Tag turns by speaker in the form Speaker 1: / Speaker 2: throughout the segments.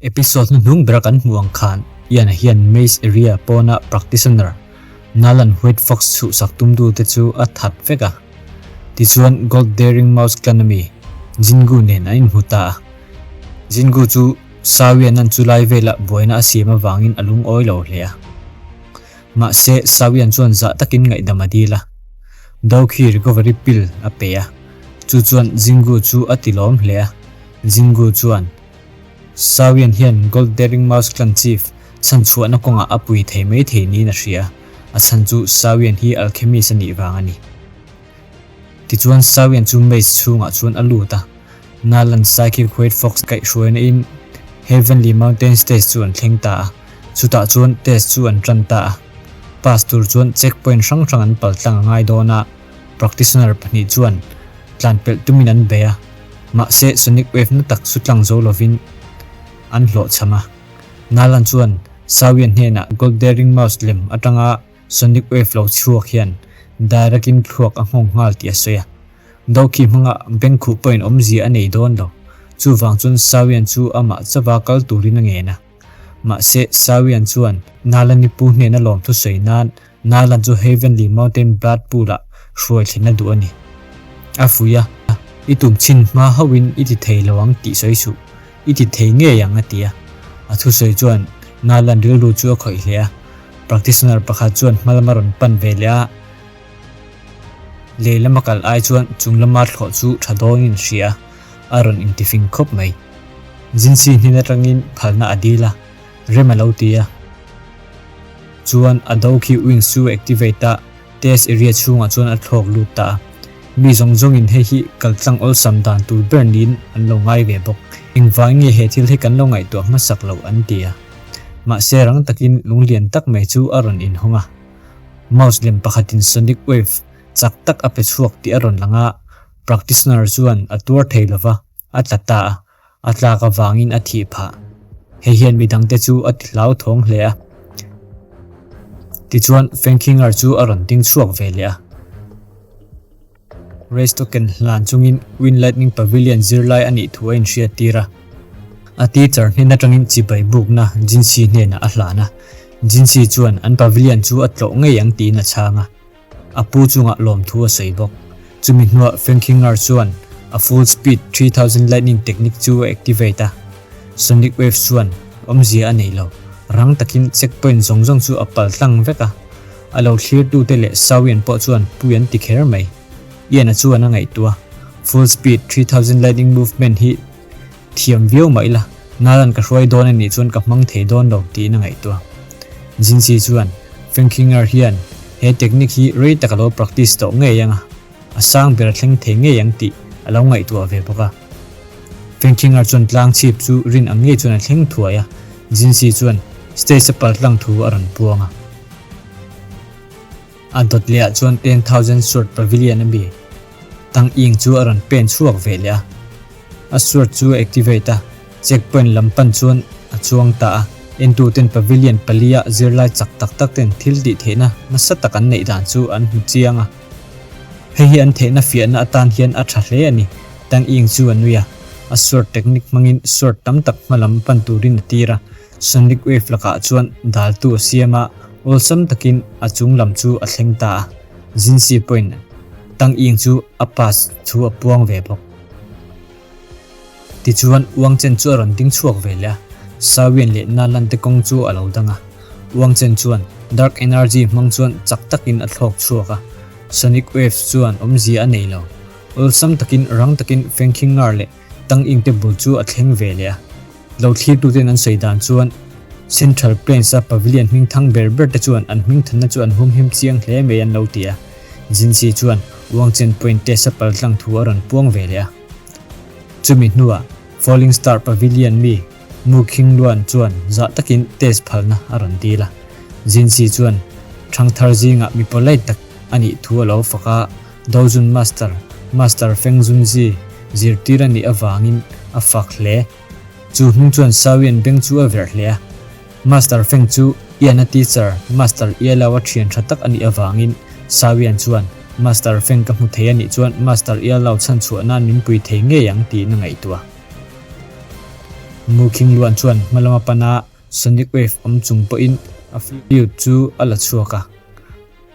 Speaker 1: Episode hnuhnung bera kan hmuh ang khan Ian-a hian Maze Area pawna practitioner Nalan White Fox chhuhsak tumtute chu a that vek a. Tichuan Gold Daring Mouse Clan ami Jingu nen an inhmu ta a. Jingu chu Sawian-a'n chulai velah buaina a siam avangin a lungawi lo hle a. Mahse Sawian chuan zah takin ngaihdam a dil a. Dawkhi recovery pill a pe a. Chu chuan Jingu chu a tilawm hle a. Jingu chuan Sawian hian Gold Daring Mouse Clan Chief chhanchhuahna kawngah a pui thei mai thei niin a hria a, a chhan chu Sawian hi alchemist a nih vang a ni. Tichuan Sawian chu maze chhungah chuan a lut a, Nalan Psychic White Fox kaihhruaina in Heavenly Mountain Stage chu an thleng ta a, chutah chuan test chu an tan ta a. Pass tur chuan checkpoint hrang hrang an paltlang a ngai dawn a, practitioner pahnih chuan tlanpelh tumin an bei a. Mahse, Sonic Wave na tak chu tlang zo lovin an hlawhchham a. Nalan chuan Sawian hnenah Gold Daring Mouse lem atanga Sonic Wave lo chhuak hian direct-in thluak a nghawng nghal tih a sawi a. Doki hmanga bank khuh pawhin awmzia a nei dawn lo. Chuvang chuan Sawian chu amah chauva kal turin a ngen a. Mahse, Sawian chuan Nalani pu hnena lawmthu sawi nan Nalan chu Heavenly Mountain Blood Pool-ah hruai thlen a duh a ni. A fuih a, I tum chhin hma hauhin i ti thei lo ang tih sawi suh. I ti thei ngei ang a ti a. A thusawi chuan Nalan rilru chu a khawih hle a. Practitioner pakhat chuan hma lama rawn pan ve leh a, lei lama kal ai chuan chung lama thlawh chu tha dawnin a hria a, a rawn intifing khawp mai. Jinsi hnen atangin phalna a dil a, rem a lo ti a. Chuan a do khi wings chu activate a, test area chhungah chuan a thlawk lut ta a. Mi zawng zawngin hei hi kaltlang awlsam dan tur ber niin an lo ngai ve bawk. Engvang nge he thil hi kan lo ngaihtuah hmasak loh an ti a. Mahse rang takin lunglian tak mai chu a rawn inhawng a. Mouse lem pakhatin sonic wave chak tak a pe chhuak tih a rawn lang a, practitioner chuan a tuar thei lova, a tla ta a. A tlak avangin a thih phah. Hei hian midangte chu a ti hlauthawng hle a. Tichuan, Fengkhinger chu a rawn ding chhuak ve leh a. Race token hlan chungin Wind Lightning Pavilion zirlai a nih thu a inhriattir a. A teacher hnen atangin chibai bukna Jinxi hnenah a hlan a. Jinxi chuan an pavilion chu a tlawh ngei ang tiin a chhang a. A pu chungah lawmthu a sawi bawk. Chumi hnuah Fengkhinger chuan a full speed 3000 lightning technique chu a activate a. Sonic Waves chuan awmzia a nei lo. Rang takin checkpoint zawng zawng chu a pal tlang vek a. A lo thlirtute leh Sawian pawh chuan pui an ti kher mai. Ian-a chuan a ngaihtuah. Full speed 3000 lightning movement hi Thiam viau mah ila, Nalan ka hruai dawn a nih chuan ka hmang thei dawn lo tiin a ngaihtuah. Jinsi chuan, Fengkhinger hian he technique hi rei tak a lo practice tawh ngei ang a, a sang ber a thleng thei ngei ang tih a lo ngaihtuah ve bawk a. Fengkhinger chuan tlang chhip chu rin ang ngei chuan a thleng thuai a, Jinsi chuan stage a paltlang thu a rawn puang a. A dawt leh ah chuan 10,000 Sword Pavilion a mi Tang Ying chu a rawn pen chhuak ve leh a. A sword chu a activate a, checkpoint lam pan chuan a chuang ta a. Entu ten pavilion pali ah zirlai chak tak tak ten thil tih theihna nasa tak an neih dan chu an hmu chiang a. Hei hi an theihna fiahna atan hian a tha hle a ni, Tang Ying chu a nui a. A sword technique hmangin sword tam tak hma lam pan turin a tir a. Sonic wave lakah chuan daltu a siam a, awlsam takin a chung lam chu a thleng ta a. Jinsi pawhin Tang Ying chu a pass thu a puang ve bawk. Tichuan Wang Chen chu a rawn ding chhuak ve leh a, Sawian leh Nalan te kawng chu a lo dang a. Wang Chen chuan Dark Energy hmang chuan chak takin a thlawk chhuak a, Sonic Waves chuan awmzia a nei lo. Awlsam takin rang takin Feng Qingar leh Tang Ying te bul chu a thleng ve leh a. Lo thlirtuten an sawi dan chuan Central Plains a Pavilion hming thang ber ber te chuan an hming thanna chu an humhim chiang hle mai an lo ti a. Jinsi chuan Wang Chen Point test a paltlang thu a rawn puang ve leh a. Chumi hnuah Falling Star Pavilion mi Mu Khing Luan chuan zah takin test phalna a rawn dil a. Jinsi chuan Thangthar zingah mi polite tak a nih thu a lo fak a, Dojun Master, Master Feng Junzi zirtir a nih avangin a fak hle. Chu hming chuan Sawian beng chu a verh hle a. Master Feng chu Ian-a teacher, Master Ialao-a thian tha tak a nih avangin Sawian chuan, Master Feng ka hmu thei a nih chuan Master Ialao chhan chhuah nan min pui thei ngei ang tiin a ngaihtuah. Mu Khing Luan chuan hma lama pan a, Sonic Wave awm chung pawhin a flute chu a la chhuak a.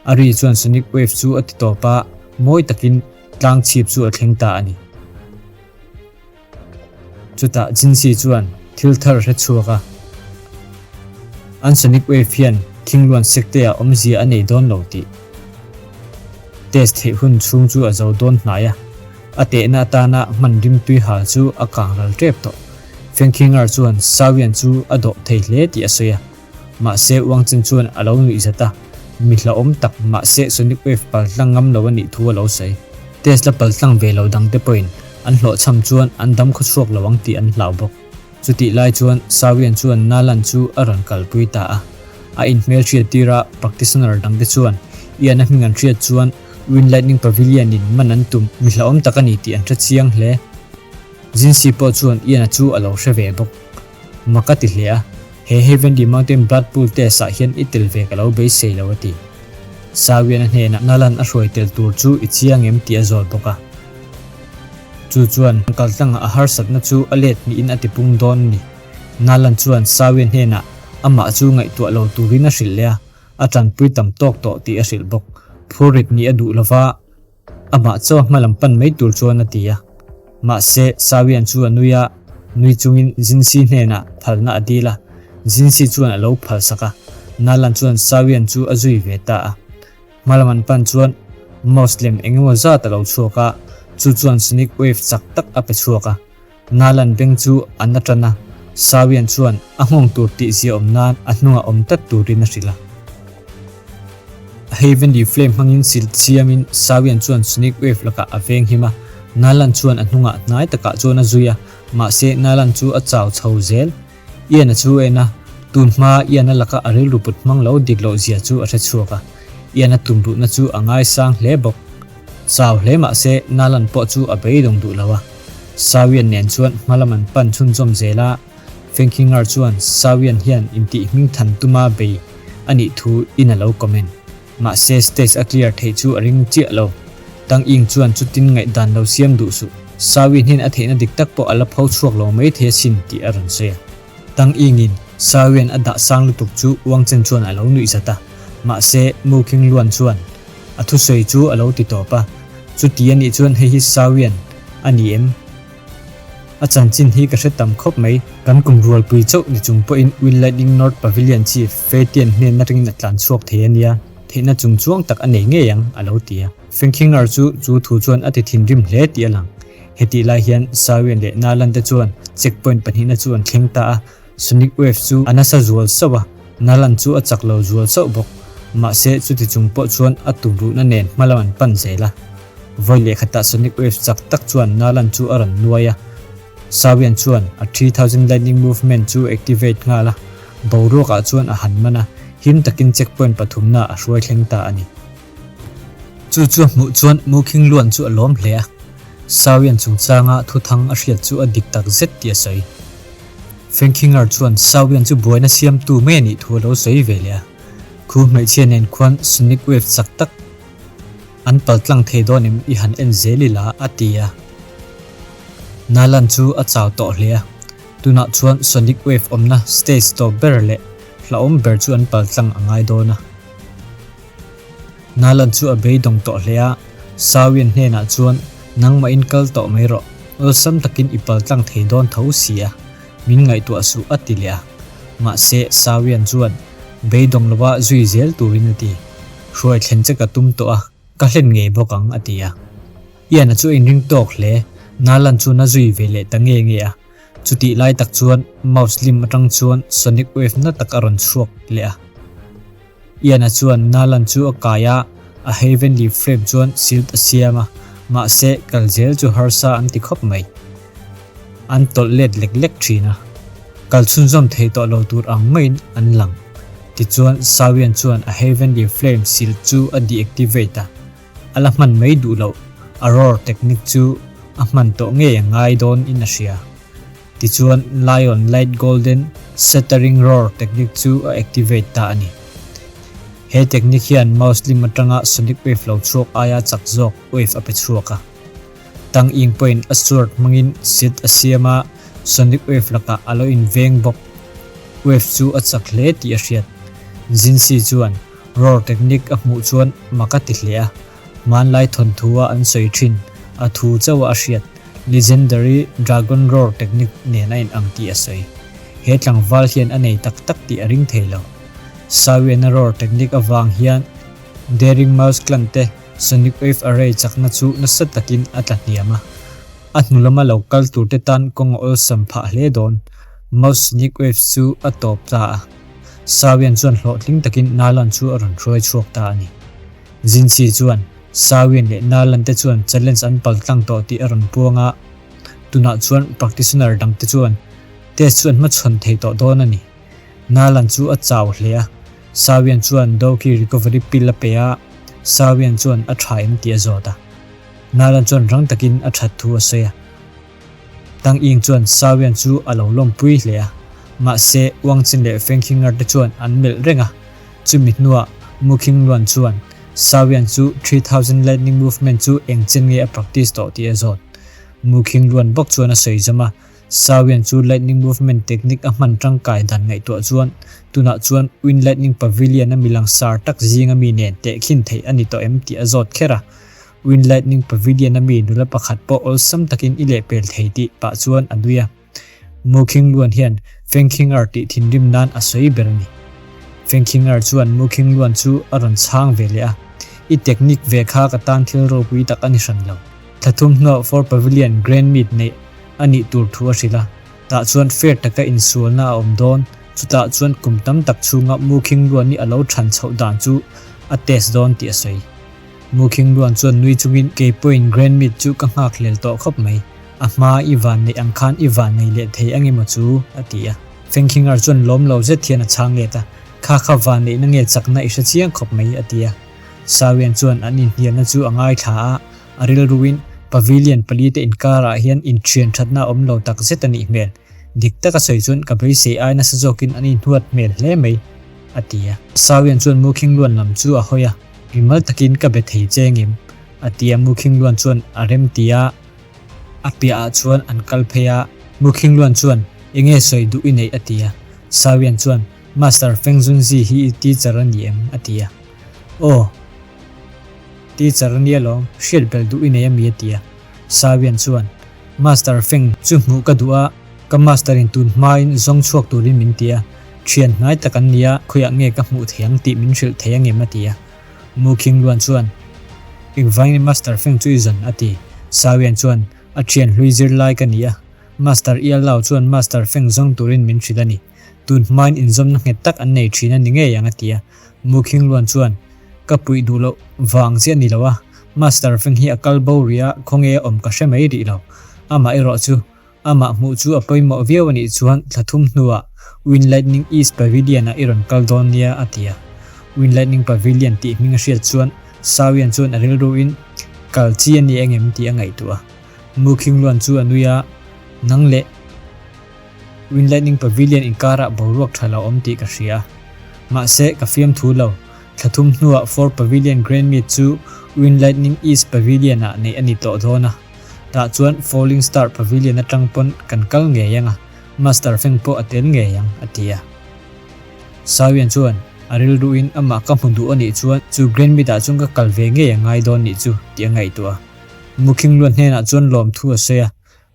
Speaker 1: A ri chuan Sonic Wave chu a ti tawp a, mawi takin tlang chhip chu a thleng ta a ni. Chutah Jinsi chuan thil thar a hre chhuak a. An Sonic Wave hian Khingluan Sekte-ah awmzia a nei dawn lo tih test theih hun chhung chu a zo dawn hnai a. A tehna atana hman rimtui hal chu a kang ral tep tawh. Fengkhingar chuan Sawian chu a dawh thei hle tih a sawi a. Mahse Wangchen chuan a lo nuih zat a, mi hlauhawm tak mahse Sonic Wave paltlang ngam lo a nih thu a lo sawi. Test la paltlang ve lo dangte pawhin an hlawhchham chuan an dam khawchhuak lo ang tih an hlau bawk. Chutih lai chuan Sawian chuan Nalan chu a rawn kalpui ta a. A inhmelhriat tir a, practitioner dangte chuan Ian-a hming an hriat chuan Wind Lightning Pavilion in man an tum mi hlauhawm tak a ni tih an hre chiang hle. Jinsi pawh chuan Ian-a chu a lo hre ve bawk. Mak a ti hle a, He Heavenly Mountain Blood Pool test ah hian i tel ve ka lo beisei lo a ti. Sawian a hnenah Nalan a hruai tel tur chu i chiang em tih a zawt bawk a. Chu chuan kaltlangah a harsatna chu a let hnihin a ti pung dawn a ni. Nalan chuan Sawian hnenah amah chu ngaihtuah lo turin a hrilh leh a, a tanpui tam tawk tawh tih a hrilh bawk. Phurrit nih a duh lova, Amah chaw hma lam pan mai tur chuan a ti a. Mahse, Sawian chu a nui a, nui chungin Zinsi hnenah phalna a dil a. Zinsi chuan a lo phalsak a. Nalan chuan Sawian chu a zui ve ta a. Hma lam an pan chuan mouse lem eng emaw zat a lo chhuak a, chu chuan sonic wave chak tak a pe chhuak a. Nalan beng chu a na tan a, Sawian chuan a nghawng tur tih zia awm nan a hnungah awm tlat turin a hrilh a. A Heavenly Flame hmangin sil chiamin Sawian chuan Sonic Wave lakah a veng him a, Nalan chuan a hnungah hnai takah chuan a zui a, mahse Nalan chu a chau chho zel. Ian-a chu a en a, tun hma Ian-a laka a rilru put hmang lo dik loh zia chu a hre chhuak a, Ian-a tumruhna chu a ngaisang hle bawk. Chau hle mahse Nalan pawh chu a beidawng duh lo a. Sawian nen chuan hma lam an pan chhunzawm zel a, Fengkhingar chuan Sawian hian intih hming than tuma bei a nih thu in a lo comment. Mahse stage a clear theih chu a ring chiah lo. Tang Ying chuan chutin ngaihdan lo siam duh suh. Sawian hian a theihna dik tak pawh a la pho chhuak lo mai thei asin tih a rawn sawi a. Tang Ying-in Sawian a dah sang lutuk chu Wang Chen chuan a lo nuih zat a. Mahse Mu King Luan chuan a thusawi chu a lo ti tawp a. Chuti a nih chuan hei hi Sawian a ni em? A chanchin hi ka hre tam khawp mai. Kan kum rualpui chauh ni chung pawhin Will Lightning North Pavilion Chief Fei Tian hnen atangin a tlan chhuak thei a nia, theihna chung chuang tak a nei ngei ang, a lo ti a. Fengkhinger chu chu thu chuan a ti thinrim hle tih a lang. Hetih lai hian Sawian leh Nalan te chuan checkpoint pahnihna chu an thleng ta a, Sonic Wave chu a nasa zual sauh a, Nalan chu a chak lo zual sauh bawk. Mahse chuti chung pawh chuan a tumruhna nen hma lam an pan zel a. Vawi leh khatah Sonic Wave chak tak chuan Nalan chu a rawn nuai a. Sawian chuan a 3000 Lightning Movement chu activate nghal a, boruakah chuan a han man a, him takin checkpoint pathumna a hruai thleng ta a ni. Chu chu a hmuh chuan Mu Khing Luan chu a lawm hle a, Sawian chungchanga thuthang a hriat chu a dik tak zet tih a sawi. Fengkhinger chuan Sawian chu buaina siamtu mai a nih thu a lo sawi ve leh a, khu hmeichhia nen khuan Sonic Wave chak tak an paltlang thei dawn em i han en zel ila a ti a. Nalan chu a chau tawh hle a, tunah chuan Sonic Wave awmna stage tawp ber leh hlauhawm ber chu an paltlang a ngai dawn a. Nalan chu a beidawng tawh hle a, Sawian hnenah chuan, Nangmahin kal tawh mai rawh, awlsam takin i paltlang thei dawn tho si a, min ngaihtuah suh a ti leh a. Mahse, Sawian chuan, Beidawng lova zui zel turin a ti. Hruai thlen che ka tum tawh a, ka hlen ngei bawk ang a ti a. Ian-a chu a inring tawk hle, Nalan chuan a zui ve leh ta nge nge a. Chutih lai tak chuan mouse lim atang chuan sonic wave na tak a rawn chhuak leh a. Ian-a chuan Nalan chu a kai a, a Heavenly Flame chuan shield a siam a, mahse kal zel chu harsa an ti khawp mai. An tawlh let lek lek thin a, kal chhunzawm thei tawh lo tur ang maiin an lang. Tichuan Sawian chuan a Heavenly Flame shield chu a deactivate a, a la hman mai duh loh, a roar technique chu a hman tawh ngei a ngai dawn in a hria. Tichuan Lion Light Golden Shattering Roar technique chu a activate ta a ni. He technique hian mouse lim atanga sonic wave lo chhuak aia chak zawk wave a pe chhuak a. Tang Ying pawhin a sword hmangin sit a siam a, Sonic Wave lakah a lo inveng bawk. Wave chu a chak hle tih a hriat. Jinsi chuan Roar technique a hmuh chuan mak a ti hle a, hmanlai thawnthu a an sawi thin, a thu chauh a hriat, Legendary Dragon Roar technique nen a inang tih a sawi. He tlangval hian a nei tak tak tih a ring thei lo. Sawiana Roar technique avang hian Daring Mouse Clan te Sonic Wave Array chakna chu nasa takin a tla hniam a. A hnu lama lo kal turte tan kawng a awlsam phah hle dawn. Mouse Sonic Wave chu a tawp ta a. Sawian chuan hlawhtling takin Nalan chu a rawn hruai chhuak ta a ni. Jinsi chuan Sawian leh Nalan te chuan challenge an pal tlang tawh tih a rawn puang a. Tunah chuan practitioner dangte chuan test chu an hmachhawn thei tawh dawn a ni. Nalan chu a chau hle a, Sawian chuan Doki recovery pill a pe a, Sawian chuan a tha em tih a zawt a. Nalan chuan rang takin a that thu a sawi a. Tang Ying chuan Sawian chu a lo lawmpui hle a, mahse Wang Chin leh Feng Qing'er te chuan an melh reng a. Chumi hnuah Mu Qingluan chuan Sawian chu 3000 Lightning Movement chu eng chen nge a practice tawh tih a zawt. Mu Qingluan bawk chuan a sawi zawm a, Sawian chu Lightning Movement technique a hman tangkai dan ngaihtuah chuan tunah chuan Wind Lightning Pavilion a mi langsar tak zinga mi nen tehkhin theih a ni tawh em tih a zawt kher a. Wind Lightning Pavilion a mi nula pakhat pawh awlsam takin i lehpel thei tih pah chuan a nui a. Mu Khingluan hian Feng Khingar tih thinrim nan a sawi ber a ni. Feng Khingar chuan Mu Khingluan chu a rawn chhang ve leh a, I technique ve kha ka tan thil ropui tak a ni hran lo. Thla thum hnuah Four Pavilion Grand Meet neih a nih tur thu a hrilh a, tah chuan fair taka insualna a awm dawn, chutah chuan kum tam tak chhunga Mu Khingluan-i a lo than chhoh dan chu a test dawn tih a sawi. Mu Khingluan chuan nui chungin kei pawhin Grand Meet chu ka nghak hlel tawh khawp mai, a hma i van neih ang khan i van nei leh thei ang emaw chu? a ti a. Feng Khingar chuan lawm lo zet hian a chhang let a, Kha kha van neihna nge chakna i hre chiang khawp mai, a ti a. Sawian chuan an inhnialna chu a ngaithla a, a rilruin Pavilion palite inkarah hian inthian thatna a awm lo tak zet a nih hmel. Dik taka sawi chuan ka beisei ai nasa zawkin an inhuat hmel hle mai, a ti a. Sawian chuan Mu Khingluan lam chu a hawi a, Mimal takin ka be thei che ngem? a ti a, Mu Khingluan chuan a rem ti a, a piahah chuan an kal phei a. Mu Khingluan chuan, Enge sawi duh i neih? a ti a. Sawian chuan, Master Feng Zunzi hi i teacher a ni em? a ti a. Aw. Teacher a nia lawm, hriat belh duh i nei a mi a ti a. Sawian chuan, Master Feng chu hmuh ka duh a, ka master in tun hmain zawng chhuak turin min ti a, thian hnai tak an nia, khawiah nge ka hmuh thei ang tih min hrilh thei angem a ti a. Mu Khing Luan chuan, Engvangin Master Feng chu i zawn a ti. Sawian chuan, A thian hlui zirlai ka ni a, Master Ia Lao chuan Master Feng zawng turin min hrilh a ni. Tun hmain inzawmna nghet tak an nei thin a ni ngei ang a ti a. Mu Khingluan chuan, Ka puih duh loh vang chiah ni lo a, Master Feng hi a kal bo rih a, khawnge a awm ka hre mai rih lo. Amah erawh chu, amah hmuh chu a pawimawh viau a nih chuan thla thum hnuah Wind Lightning East Pavilion-ah i rawn kal dawn nia a ti a. Wind Lightning Pavilion tih hming a hriat chuan Sawian chuan a rilruin kal chi a ni engem tih a ngaihtuah a. Mu Khingluan chu a nui a, Nang leh. Wind Lightning Pavilion inkarah boruak tha lo awm tih ka hria. Mahse, ka fiamthu lo. Thla thum hnuah Four Pavilion Grand Meet chu Wind Lightning East Pavilion-ah neih a ni tawh dawn a. Tah chuan Falling Star Pavilion atang pawn kan kal ngei ang a, Master Feng pawh a tel ngei ang, a ti a. Sawian chuan a rilruin amah ka hmu duh a nih chuan chu Grand Meet-ah chuan ka kal ve ngei a ngai dawn nih chu tih a ngaihtuah a. Mukhingluan hnenah chuan lawmthu a sawi a.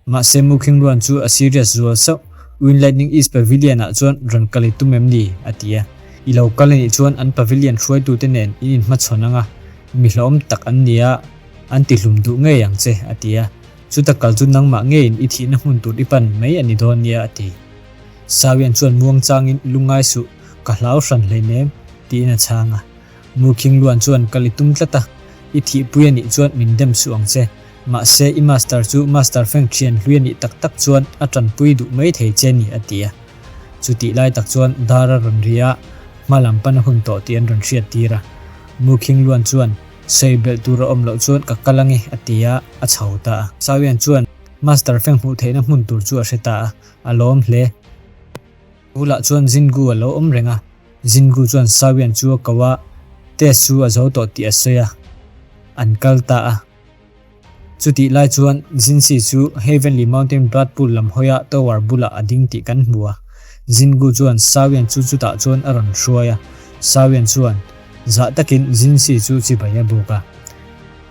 Speaker 1: Mahse Mu Khingluan chu a serious zual sauh, Wind Lightning East Pavilion ah chuan rawn kal i tum em ni? a ti a. I lo kal anih chuan an pavilion hruaitute nen in inhmachhawn ang a, mi hlauhawm tak an ni a, an ti hlum duh ngei ang che, a ti a. Chuta kal chu nangmah ngeiin i thihna hmun tur i pan mai a ni dawn nia, a ti. Sawian chuan muangchangin lungngai suh, ka hlau hran hleinem, tiin a chhang a. Mu Khingluan chuan kal i tum tlat a, i thihpui anih chuan min dem suh ang che. Mahse, i master chu master feng thian hlui a nih tak tak chuan a tanpui duh mai thei che ni, a ti a. Chutih lai tak chuan dar a rawn ri a, hma lam pan a hun tawh tih an rawn hriat tir a. Mu Khingluan chuan, Sawi belh tur a awm loh chuan ka kal ange, a ti a, a chho ta a. Sawian chuan master feng hmuh theihna hmun tur chu a hre ta a, a lawm hle. Bulah chuan Jingu a lo awm reng a, Jingu chuan Sawian chu a ko a, test chu a zo tawh tih a sawi a, an kal ta a. Chutih lai chuan Jinsi chu Heavenly Mountain Blood Pool lam hawia tower bulah a ding tih kan hmu a. Jingu chuan Sawian chu chutah chuan a rawn hruai a. Sawian chuan zah takin Jinsi chu chibai a buk a.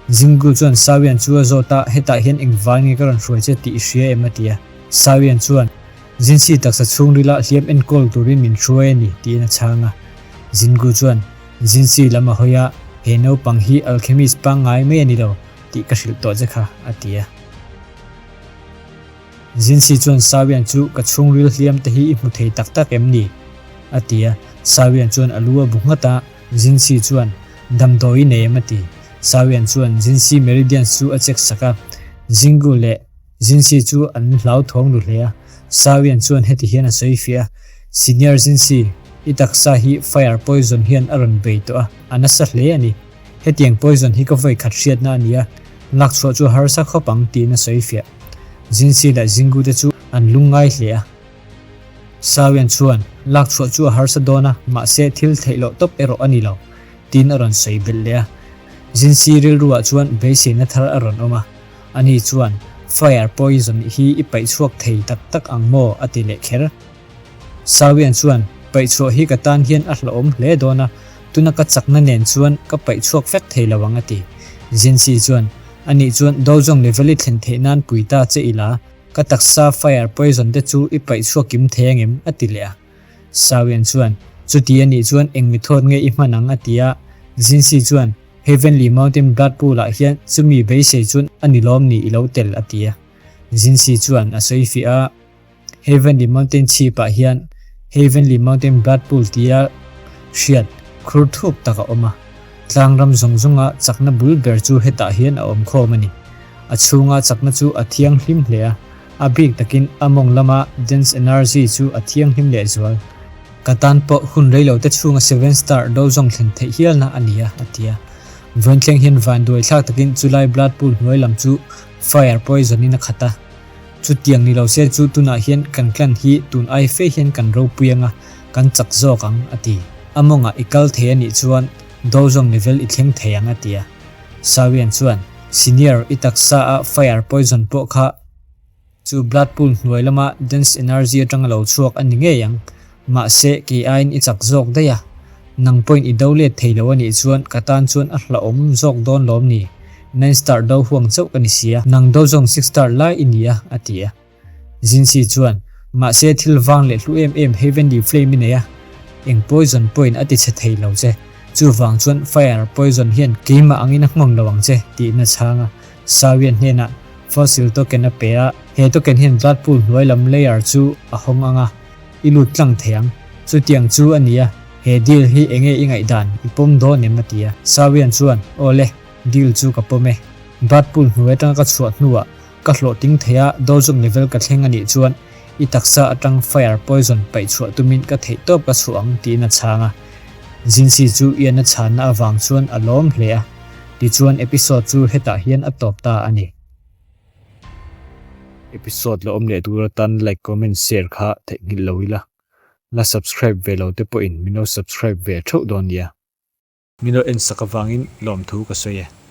Speaker 1: Jingu chuan Sawian chu a zawt a, Hetah hian engvai nge ka rawn hruai che tih i hria em? a ti a. Sawian chuan, Jinsi taksa chhungrila hliam enkawl turin min hruai a ni, tiin a chhang a. Jingu chuan Jinsi lam a hawi a, He naupang hi alchemist pangngai mai a ni lo, tih ka hrilh tawh che kha, a ti a. Jinsi chuan Sawian chu ka chhungril hliam te hi i hmu thei tak tak em ni? a ti a. Sawian chuan a lu a bu nghat a, Jinsi chuan, Damdawi i nei em? a ti. Sawian chuan Jinsi meridians chu a check sak a, Jingu leh Jinsi chu an hlauthawng lu hle a. Sawian chuan heti hian a sawi fiah a, Senior Jinsi, i taksa hi fire poison hian a rawn bei tawh a, a nasa hle a ni. Hetiang poison hi ka vawi khat hriatna a ni a, lakchhuah chu harsa khawp ang tiin a sawi fiah. Jinsi leh Jingu te chu an lungngai hle a. Sawian chuan, Lakchhuah chu a harsa dawn a, mahse thil theih loh tawp erawh a ni lo, tiin a rawn sawi belh leh a. Jinsi rilruah chuan beiseina thar a rawn awm a. Ani chuan, Fire poison hi i paih chhuak thei tak tak ang maw? a ti leh kher. Sawian chuan, Paih chhuah hi ka tan hian a hlauhawm hle dawn a, tuna ka chakna nen chuan ka paih chhuak vek thei lo ang a ti. Jinsi chuan, Anih chuan Dojong level i thlen theih nan pui ta che ila, ka taksa fire poison te chu i paih chhuak kim thei angem? a ti leh a. Sawian chuan, Chuti anih chuan eng mithawt nge i hman ang? a ti a. Jinsi chuan, Heavenly Mountain Blood Pool ah hian chumi beisei chuan a ni lawm ni i lo tel a ti a. Jinsi chuan a sawi fiah a. Heavenly Mountain chhipah hian Heavenly Mountain Blood Pool tia hriat khur thuk tak a awm a. Tlang ram zawng zawnga chakna bul ber chu hetah hian a awm khawm a ni. A chhunga chakna chu a thianghlim hle a, a bik takin a mawng lama dense energy chu a thianghlim lehzual. Ka tan pawh hun reilote chhunga Seven Star do zawng thlen theih hialna a ni a, a ti a. Vawiinthleng hian vanduai thlak takin chulai Blood Pool hnuai lam chu Fire Poison in a khat a. Chutiang ni lo se chu tunah hian kan clan hi tun ai fe hian kan ropui anga, kan chak zawk ang, a ti. A mawngah i kal thei a nih chuan Dozong level i thleng thei ang, a ti a. Sawian chuan, Senior, i taksa a fire poison pawh kha chu blood pool hnuai lama dense energy atanga lo chhuak a ni ngei ang. Mahse, kei aiin i chak zawk daih a. Nang pawhin i do let thei lo a nih chuan ka tan chuan a hlauhawm zawk dawn lawm ni? Nine star do huang chauh ka ni sia, nang do zawng six star lai i ni a, a ti a. Jinsi chuan, Mahse thil vang leh hlu em em Heavenly Flame i nei a, eng poison pawhin a ti chhe thei lo che. Chuvang chuan fire poison hian keimah angin a nghawng lo ang che, tiin a chhang a. Sawian hnenah fossil token a pe a, he token hian blood pool hnuai lam layer chu a hawng ang a, i lut tlang thei ang. Chutiang chu a ni a, he deal hi enge i ngaihdan, i pawm dawn em? a ti a. Sawian chuan, Aw le. Deal chu ka pawm e. Blood pool hnuai atanga ka chhuah hnuah ka hlawhtling thei a, dozung level ka thleng a nih chuan i taksa atang fire poison paih chhuah tumin ka theih tawp ka chhuah ang tiin a chhang a. Jinsi chu ian a chhanna avang chuan a lawm hle a. Tichuan episode chu hetah hian a tawp ta a ni. Episode la awm leh tur atan like, comment, share kha theihnghilh lo ila. La subscribe ve lo te pawhin min lo subscribe ve theuh dawn nia. Min lo en sak avangin lawmthu ka sawi e.